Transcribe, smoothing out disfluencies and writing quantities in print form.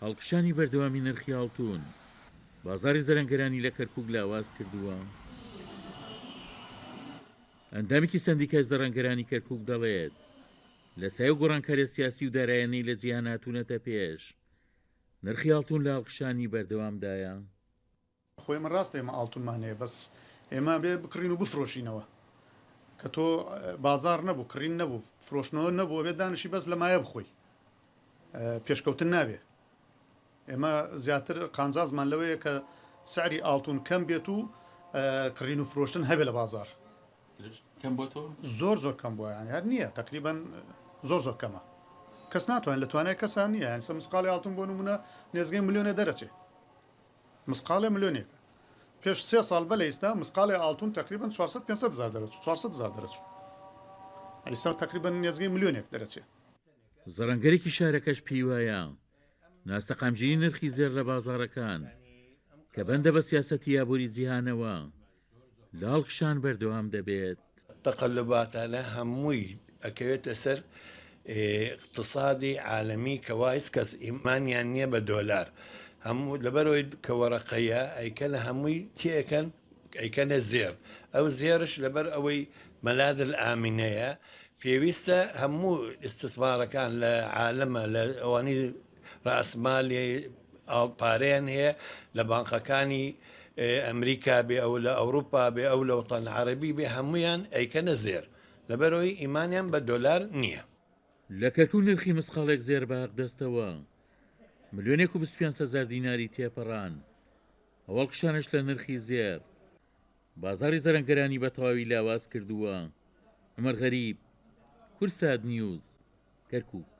هەڵکشانی بەردەوامی نرخی ئاڵتون بازاڕی زەرەنگەرانی لە کەرکوک لاواز کردووە. ئەندامێکی سەندیکای زەڕەنگەرانی کەرکوک دەڵێت، لە سایەی ئەو گۆڕانکاریە سیاسی و دارایانەی لە جیهان هاتوونەتە پێش، نرخی ئاڵتون لە هەڵکشانی بەردەوامدایە. خۆ ئێمە ڕاستە ئێمە ئاڵتونمان هەیە بەس ئێمە بێ بکڕین و بفرۆشینەوە کە تۆ بازار نەبوو کڕین نەبوو فرۆشتنەوە نەبوو بێت دانیشی بەس لە مایە بخۆی پێشکەوتن نابێ ئێمە زیاتر قانجازمان لەوەیە کە سعری ئاڵتون کەم بێت و کڕین و فرۆشتن هەبێ لە بازار کەم بۆتەوە؟ زۆر زۆر کەم بووە یانی هەر نییە تقریبا زۆر زۆر کەمە کەس ناتوانێت لە توانای کەسان نییە یانی سە مسقاڵی ئاڵتون بۆ نمونە نێزگەی ملیۆنێ دەرەچێ مسقاڵێ ملیۆنێکە پێش سێ ساڵ بەلە ئیستا مسقاڵێ ئاڵتون تقریبا 400 500 هزار دەرەچوو 400 هزار دەرەچوو ئیستا تقریبا نێزگەی ملیۆنێک دەرەچێ. زەڕەنگەرێکی شارەکەش پێیوایە، ناسەقامگیری نرخی زێڕ لە بازاڕەکان کە بەندە بە سیاسەتی ئابووری جیهانەوە، لە هەڵکشان بەردەوام دەبێت. تەقەلوباتانە هەمووی ئەکەوێتە سەر ئیقتسادی عالەمی کەوا هیچ کەس ئیمانیان نیە بە دۆلار هەموو لەبەرئەوەی کە وەرەقەیە ئەیکەنە هەمووی تێئەکەن ئەیکەنە زێر ئەو زێرش لەبەر ئەوەی مەلاذ الئامنەیە پێویستە هەموو ئیستسمارەکان لە عالەمە لە ئەوانی ڕاسمالی پارەیان هەیە لە بانقەکانی ئەمریکا بێ ئەو لە ئەوروپا بێ ئەو لە وەتەن عەرەبی بێ هەموویان ئەیکەنە زێر لەبەرئەوەی ئیمانیان بە دۆلار نییە. لە کەرکوک نرخی مسقاڵێک زێر بە هەقدەستەوە ملیۆنێک و 25 هەزار دیناری تێپەڕان، ئەو هەڵکشانەش لە نرخی زێڕ بازاڕی زەرەنگەرانی بە تەواوی لاواز کردووە. عومەر غەریب، کوردسات نیوز، کەرکوک.